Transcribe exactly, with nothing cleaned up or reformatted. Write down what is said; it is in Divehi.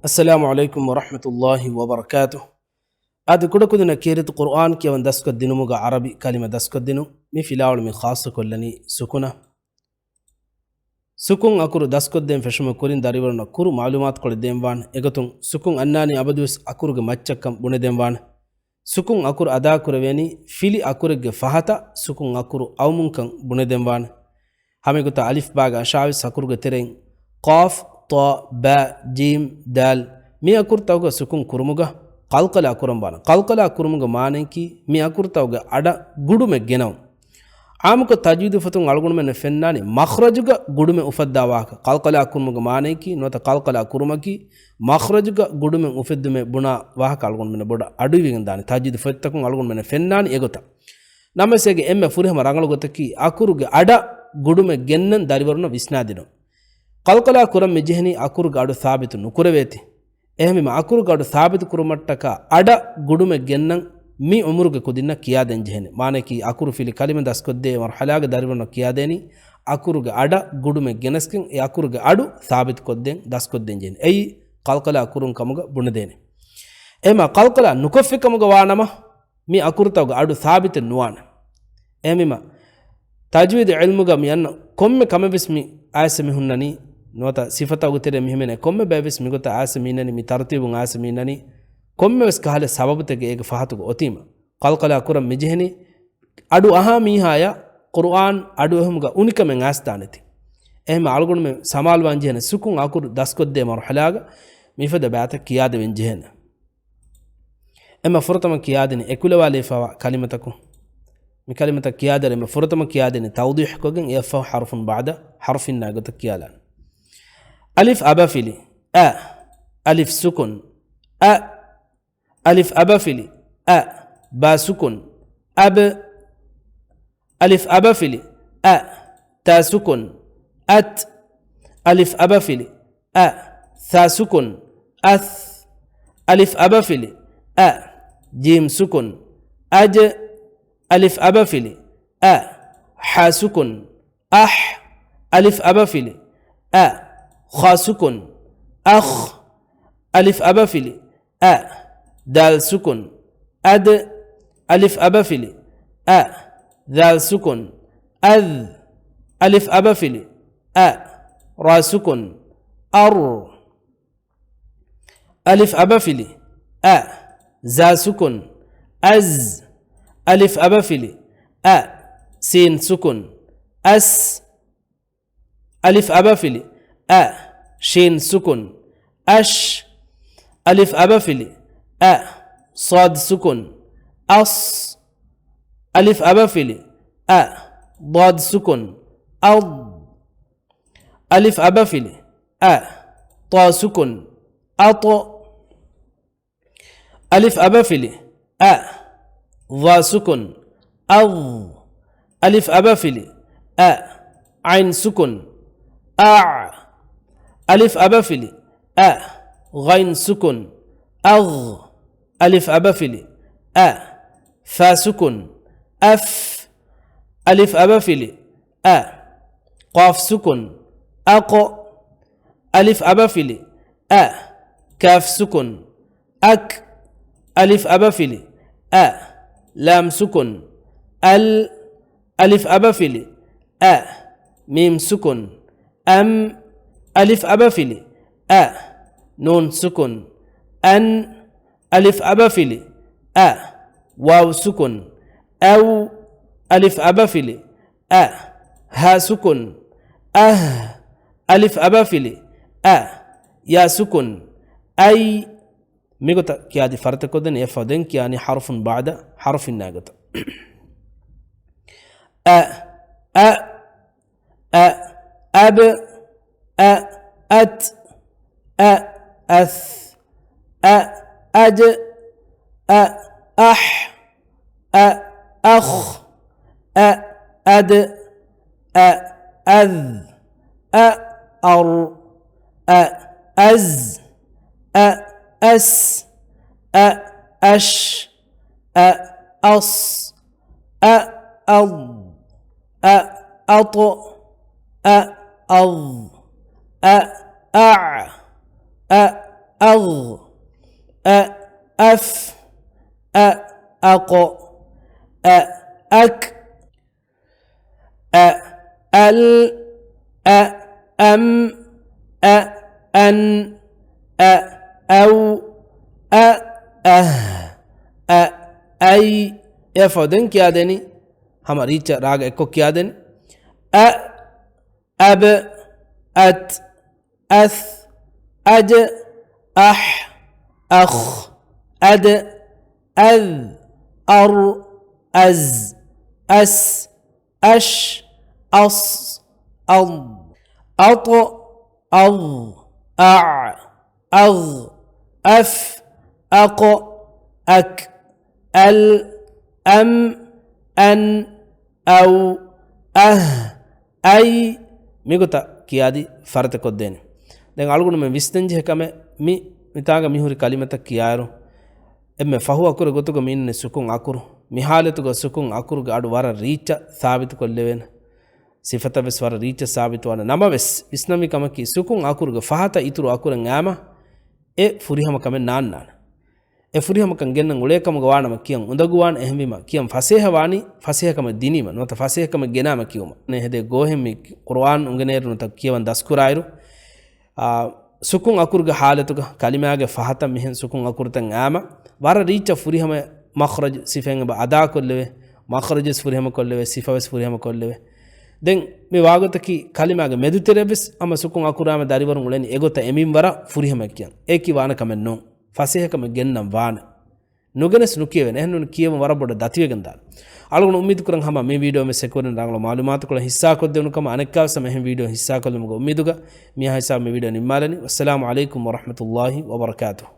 އައްސަލާމު ޢަލައިކުމް ވަރަޙްމަތުﷲި ވަބަރަކާތުހު. އަދި ކުޑަކުދިންނަށް ކީރިތި ޤުރުއާން ކިޔަވަން ދަސްކޮށްދިނުމުގަ ޢަރަބި ކަލިމަ ދަސްކޮށްދިނުން. މި ފިލާވަޅު މި ޚާއްޞަކޮށްލަނީ ސުކުނަށް. ސުކުން އަކުރު ދަސްކޮށްދޭން ފެށުމުގެ ކުރިން ދަރިވަރުންނަށް ކުރު މަޢުލޫމާތުކޮޅެއް ދޭންވާނެ. އެގޮތުން ސުކުން އަންނާނީ އަބަދުވެސް އަކުރުގެ މައްޗަށްކަން ބުނެދޭންވާނެ. ސުކުން އަކުރު އަދާކުރެވޭނީ ފިލި އަކުރެއްގެ ފަހަތަށް ސުކުން އަކުރު އައުމުންކަން ބުނެދޭންވާނެ. ހަމައެގޮތަށް އަލިފް ބާގެ އަށާވީސް އަކުރުގެ ތެރެއިން ޤާފް، ޠާ، ބާ، ޖީމް، ދާލް މި އަކުރުތަކުގަ ސުކުން ކުރުމުގަ ޤަލްޤަލާ ކުރަންވާނެ. ޤަލްޤަލާ ކުރުމުގެ މާނަޔަކީ މި އަކުރުތަކުގެ އަޑަށް ގުޑުމެއް ގެނައުން. ޢާއްމުކޮށް ތަޖްވީދު ފޮތުން އަޅުގަނޑުމެންނަށް ފެންނާނީ މަޚްރަޖުގަ ގުޑުމެއް އުފައްދާ ވާހަކަ. ޤަލްޤަލާ ކުރުމުގެ މާނަޔަކީ ނުވަތަ ޤަލްޤަލާ ކުރުމަކީ މަޚްރަޖުގަ ގުޑުމެއް އުފެއްދުމޭ ބުނާ ވާހަކަ އަޅުގަނޑުމެންނަށް ބޮޑަށް އަޑުއިވިގެން ދާނެ. ތަޖްވީދު ފޮތްތަކުން އަޅުގަނޑުމެންނަށް ފެންނާނީ އެގޮތަށް. ނަމަވެސް އޭގެ އެންމެ ފުރިހަމަ ރަނގަޅު ގޮތަކީ އަކުރުގެ އަޑަށް ގުޑުމެއް ގެންނަން ދަރިވަރުންނަށް ވިސްނާދިނުން. ޤަލްޤަލާ ކުރަން މިޖެހެނީ އަކުރުގެ އަޑު ސާބިތު ނުކުރެވޭތި. އެހެންވީމަ އަކުރުގެ އަޑު ސާބިތު ކުރުމަށްޓަކާ އަޑަށް ގުޑުމެއް ގެންނަން މި އުމުރުގެ ކުދިންނަށް ކިޔާދޭން ޖެހޭނެ. މާނަޔަކީ އަކުރު ފިލި ކަލިމަ ދަސްކޮށްދޭ މަރުޙަލާގަ ދަރިވަރުންނަށް ކިޔާދޭނީ އަކުރުގެ އަޑަށް ގުޑުމެއް ގެނެސްގެން އެ އަކުރުގެ އަޑު ސާބިތުކޮށްދޭން ދަސްކޮށްދޭން ޖެހޭނެ. އެއީ ޤަލްޤަލާ ކުރުން ކަމުގަ ބުނެދޭނެ. އެހެންމަ ޤަލްޤަލާ ނުކޮށްފި ކަމުގަ ވާނަމަ، މި އަކުރުތަކުގެ އަޑު ސާބިތެއް ނުވާނެ. އެހެންވީމަ، ތަޖްވީދު ޢިލްމުގަ މި އަންނަ ކޮންމެ ކަމެއްވެސް މި އާޔަތް މި ހުންނަނީ، ނުވަތަ ސިފަތަކުގެ ތެރެއިން މި ހިމެނޭ ކޮންމެ ބައެއްވެސް މިގޮތަށް އާޔަތް މި އިންނަނީ، މި ތަރުތީބުން އާޔަތް މި އިންނަނީ، ކޮންމެވެސް ކަހަލަ ސަބަބުތަކެއް އޭގެ ފަހަތުގަ އޮތީމަ، ޤަލްޤަލާ ކުރަން މިޖެހެނީ، އަޑު އަހާ މީހާޔަށް ޤުރުއާން އަޑު އެހުމުގަ އުނިކަމެއް އައިސްދާނެތީ. އެހެންމަ އަޅުގަނޑުމެން ސަމާލުވާން ޖެހޭނެ ސުކުން އަކުރު ދަސްކޮށްދޭ މަރުޙަލާގަ މިފަދަ ބައިތައް ކިޔާދެވެން ޖެހޭނެ. އެންމެ ފުރަތަމަ ކިޔާދިނީ އެކުލަވާލައިފައިވާ ކަލިމަތަކުން. މި ކަލިމަތައް ކިޔާދިޔަ އެންމެ ފުރަތަމަ ކިޔާދިނީ ތައުޟީޙުކޮށްގެން އެއަށްފަހު ޙަރުފުން ބަޢުދަ ޙަރުފިންނާ ގޮތަށް ކިޔާލާނެ. އަލިފް އަބަފިލި، އަ. އަލިފް ސުކުން، އަ. އަލިފް އަބަފިލި، އަ. ބާ ސުކުން، އަބް. އަލިފް އަބަފިލި، އަ. ތާ ސުކުން، އަތް. އަލިފް އަބަފިލި، އަ. ޘާ ސުކުން، އަޘް. އަލިފް އަބަފިލި، އަ. ޖީމް ސުކުން، އަޖް. އަލިފް އަބަފިލި، އަ. ޙާ ސުކުން، އަޙް. އަލިފް އަބަފިލި، އަ. ޚާ ސުކުން، އަޚް. އަލިފް އަބަފިލި، އަ. ދާލް ސުކުން، އަދް. އަލިފް އަބަފިލި، އަ. ޛާލް ސުކުން، އަޛް. އަލިފް އަބަފިލި، އަ. ރާ ސުކުން، އަރް. އަލިފް އަބަފިލި، އަ. ޒާ ސުކުން، އަޒް. އަލިފް އަބަފިލި، އަ. ސީން ސުކުން، އަސް. އަލިފް އަބަފިލި، އަ. ޝީން ސުކުން، އަޝް. އަލިފް އަބަފިލި، އަ. ޞާދް ސުކުން، އަޞް. އަލިފް އަބަފިލި، އަ. ޟާދް ސުކުން، އަޟް. އަލިފް އަބަފިލި، އަ. ޠާ ސުކުން، އަޠް. އަލިފް އަބަފިލި، އަ. ޟާ ސުކުން، އަޟް. އަލިފް އަބަފިލި، އަ. ޢައިން ސުކުން، އަޢް. އަލިފް އަބަފިލި، އަ. ޣައިން ސުކުން، އަޣް. އަލިފް އަބަފިލި، އަ. ފާ ސުކުން، އަފް. އަލިފް އަބަފިލި، އަ. ޤާފް ސުކުން، އަޤް. އަލިފް އަބަފިލި، އަ. ކާފް ސުކުން، އަކް. އަލިފް އަބަފިލި، އަ. ލާމް ސުކުން، އަލް. އަލިފް އަބަފިލި، އަ. މީމް ސުކުން، އަމް. އަލިފް އަބަފިލި، އަ. ނޫން ސުކުން، އަން. އަލިފް އަބަފިލި، އަ. ވާވް ސުކުން، އަވް. އަލިފް އަބަފިލި، އަ. ހާ ސުކުން، އަހް. އަލިފް އަބަފިލި، އަ. ޔާ ސުކުން، އައް. މިގޮތަށް ކިޔާދީ ފަރިތަކޮށްދެން އެއަށްފަހު ދެން ކިޔާނީ ޙަރުފުން ބަޢުދަ ޙަރުފިންނާ ގޮތަށް. އަ، އަ، އަ، އަބް، އަ، އަތް، އަ، އަޘް، އަ، އަޖް، އަ، އަޙް، އަ، އަޚް، އަ، އަދް، އަ، އަޛް، އަ، އަރް، އަ، އަޒް، އަ، އަސް، އަ، އަޝް، އަ، އަޞް، އަ، އަޟް، އަ، އަޠް، އަ، އަޟް، އަ، އަޢް، އަ، أغ، أ، أف، أ، أق، أ، أك، أ، أل، أ، أم، أ، أن، أ، أو، أ، أه، أ، أي. އެއަށްފަހު ދެން ކިޔާދޭނީ ހަމަ ރީއްޗަށް ރާގަ އެއްކޮށް ކިޔާދޭނީ. އަ، އަބް، އަތް، އަސް، އަޖް، އަހް، އަޚް، އަދް، އަޛް، އަރް، އަޒް، އަސް، އަޝް، އަޞް، އަޟް، އަޠް، އަޟް، އަޢް، އަޣް، އަފް، އަޤް، އަކް، އަލް، އަމް، އަން، އައު، އަހް، އައި. މިގޮތަށް ކިޔާދީ ފަރަތަކޮށްދޭނެ. ދެން އަޅުގަނޑުމެން ވިސްނަންޖެހޭ ކަމެއް، މި މިތާގަ މިހުރި ކަލިމަތައް ކިޔާއިރު، އެންމެ ފަހު އަކުރެއް ގޮތުގަ މި އިންނަ ސުކުން އަކުރު. މި ހާލަތުގަ ސުކުން އަކުރުގެ އަޑު ވަރަށް ރީއްޗަށް ސާބިތުކޮށްލެވޭނެ. ސިފަތައް ވެސް ވަރަށް ރީއްޗަށް ސާބިތުވާނެ. ނަމަވެސް، ވިސްނަންވީ ކަމަކީ، ސުކުން އަކުރުގެ ފަހަތަށް އިތުރު އަކުރެއް އައީމަ، އެ ފުރިހަމަ ކަމެއް ނާންނާނެ. އެ ފުރިހަމަކަން ގެންނަން އުޅޭ ކަމުގަ ވާނަމަ ކިޔަން އުނދަގޫވާނެ. އެހެންވީމަ، ކިޔަން ފަސޭހަވާނީ، ފަސޭހަކަމެއް ދިނީމަ، ނުވަތަ ފަސޭހަކަމެއް ގެނާމަ ކިޔުމަށް. އެ ހެދޭ ގޯހެއް މި ޤުރުއާން އުނގެނޭއިރު ނުވަތަ ކިޔަވަން ދަސްކުރާއިރު، އާ، ސުކުން އަކުރުގެ ހާލަތުގަ ކަލިމާގެ ފަހަތަށް މިހެން ސުކުން އަކުރުތައް އައީމަ، ވަރަށް ރީއްޗަށް ފުރިހަމަ މަޚްރަޖު ސިފައިން އެބަ އަދާކޮށްލެވޭ، މަޚްރަޖުވެސް ފުރިހަމަކޮށްލެވޭ، ސިފަވެސް ފުރިހަމަކޮށްލެވޭ. ދެން މި ވާގޮތަކީ ކަލިމާގެ މެދުތެރެއަށްވެސް ހަމަ ސުކުން އަކުރާމެ ދަރިވަރުން އުޅެނީ އެގޮތަށް އެމީން ވަރަށް ފުރިހަމައެއް ކިޔަން. އެއަކީ ވާނެ ކަމެއް ނޫން. ފަސޭހަކަމެއް ގެންނަން ވާނެ. ނުގެނެސް ނުކިޔެވޭނެ. އެހެންނޫން ކިޔެވުން ވަރަށް ބޮޑަށް ދަތިވެގެންދާނެ. އަޅުގަނޑު އުއްމީދުކުރަން ހަމަ މި ވީޑިއޯމެން ސެކުވެރިން ރަނގަޅު މަޢުލޫމާތުކޮޅެއް ހިއްސާކޮށްދެވުނު ކަމަށް. އަނެއްކާވެސް ހަމަ އެހެން ވީޑިއޯ ހިއްސާކޮށްލުމުގެ އުއްމީދުގަ މިހާ ހިސާބު މި ވީޑިއޯ ނިންމާލަނީ. ވައްސަލާމު ޢަލައިކުމް ވަރަޙްމަތުﷲ ވަބަރަކާތުހު.